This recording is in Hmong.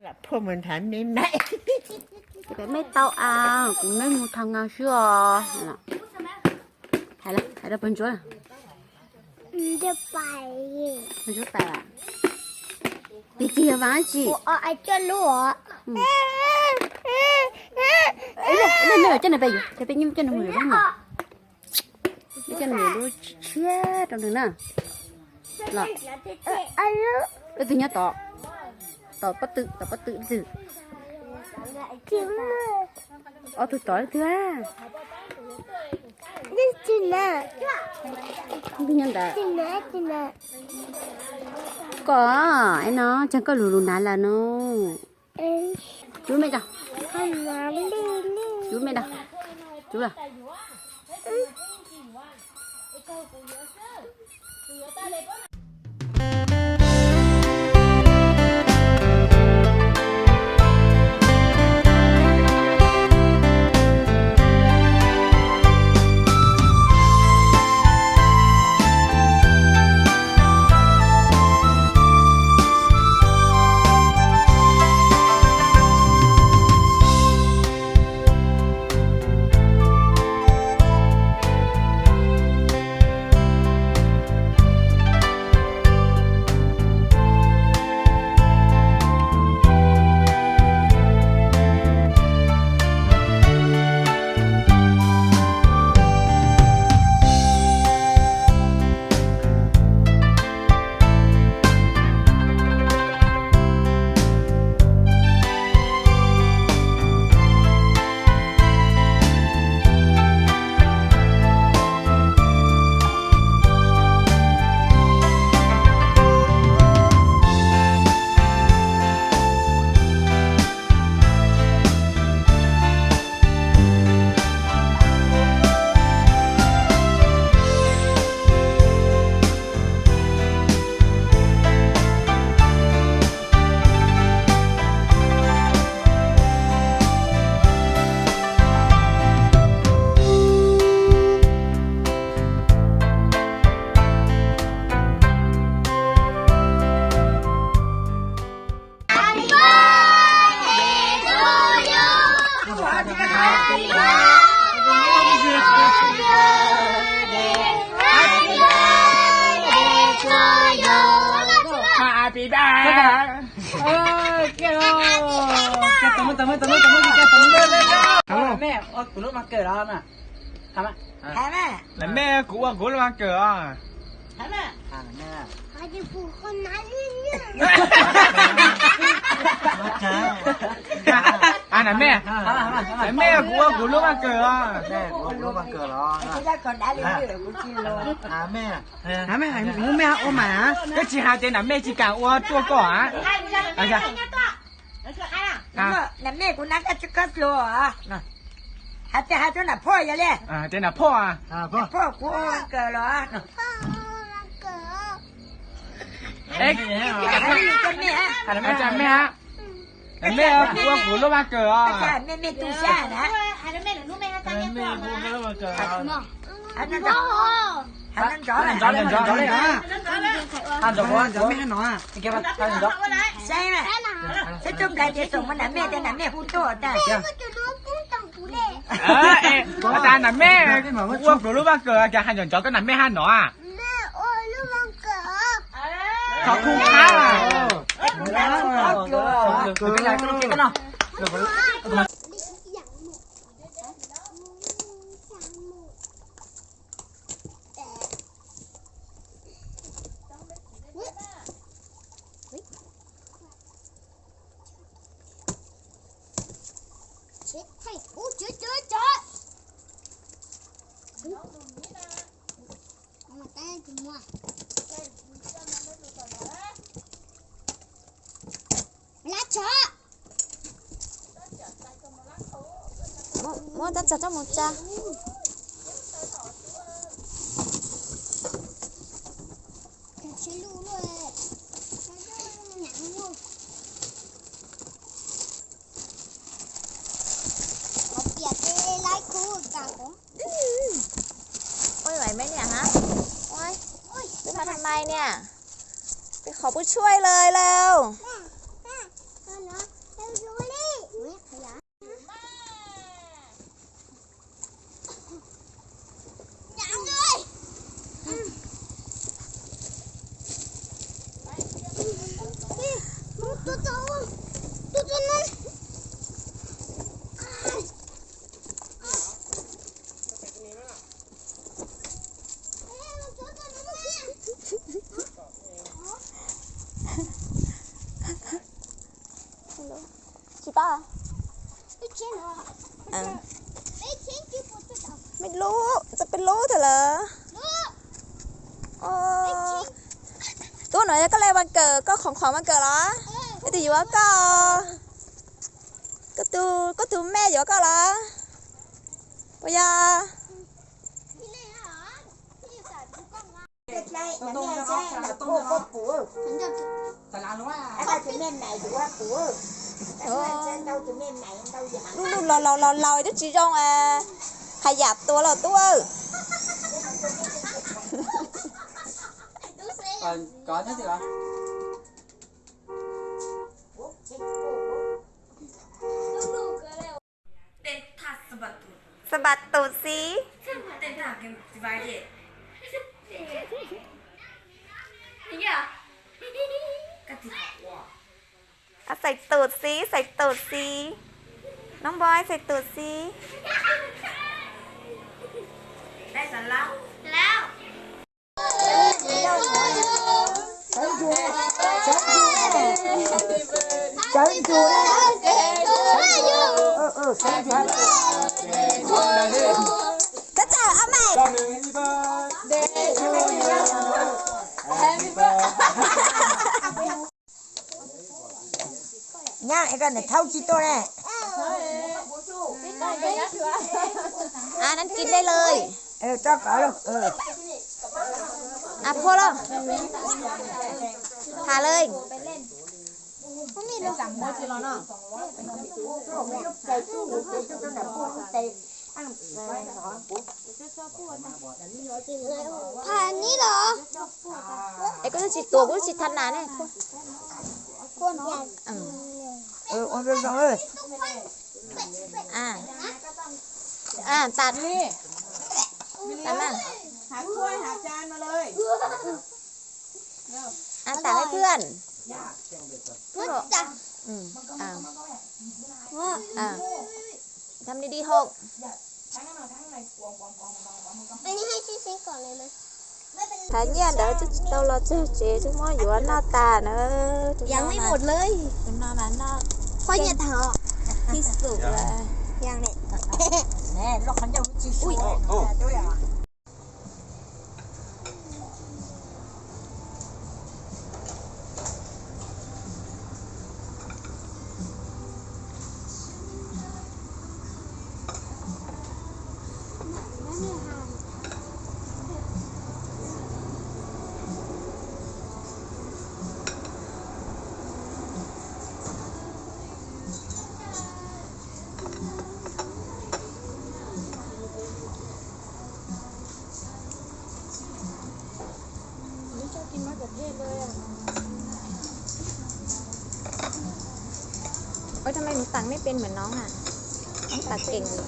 Peb mej tau as, kuv mej mus thau nqa xwb os. Hais rau pawg ntsuab. Pawg ntsuab pais. Tig tig yog vas tsi. Coj nws pem yus, coj peb nyob coj nws mus yus lub no. Coj nws lub tshiab rau nws na. Los, leej twg nyob tod? Tod pob tw, tod pob tw leej twg? Ob tug tod leej twg a? Leej twg nyob ntawd? Koj, no tseem koj lus lus nav lawm no. Cub mej da. Cub mej da. Cub lawm. Mej ua kuv lub vas kawm los na. Nam mej, kuv ua kuv lub vas kawm os. Nam mej, nam mej, kuv ua kuv lub vas kawm os. Koj tsis hais tias nam mej tsis kam ua tuaj koj a? Nam mej kuv nab kaj tsi koj dluag. Hais tias hais rau nam phauj yog li. Nam phauj, kuv ua vas kawm los. Mej, nam mej, kuv ua kuv lub vas kawm os. Mej, mej tu sab na. Saib, saib tub nplais tias xoom mus nam mej, tias nam mej hu tuaj tag. Nam mej, kuv ua kuv lub vas kawm, cas hais ncov ncov koj nam mej hab no a? Thov kuv qhab. Lab tsov. Muab tab tsov coj mus tsa. Ui, mày mấy nè hả? Ui, ui, tụi mày làm mày nè. Tụi khỏi bút chuối lời lêu. Tsis pab. Mej lub, txawj peb lub tag lawm. Tub, no yog koj le vas kawm, koj khoom khoom vas kawm los? Leej twg yuav koj? Koj tus, koj tus mej yuav koj los? Puas yog? Lub lub laus laus laus twb tsis zoo, hais yam tuag los tub. Xav pas tus xib. Xav tus xib, xav tus xib. Noob Npoi, xav tus xib. Koj txawm ob me. Nyab, es koj niam thaub tsis tuaj ne. Đăng ký đâyเลย. Tso kov lawm. Phua lawm. Thả lời. Thả ní lò. Es kuv tsis tuaj, kuv tsis thab nas ne. Ua zoo zoo. Tag, tag mas. Tag với Phượng. Tao đi đi không? Thab nyiaj ntawd twb tsis tau los txog tsev, twb muab yuav noj tas na. Tus no mas noj, tus no mas noj, khob nyiaj tag os. Thib xum lawm. Ơ, sao mày taxไม่เป็นเหมือนน้องอ่ะ? Taxเก่งอยู่.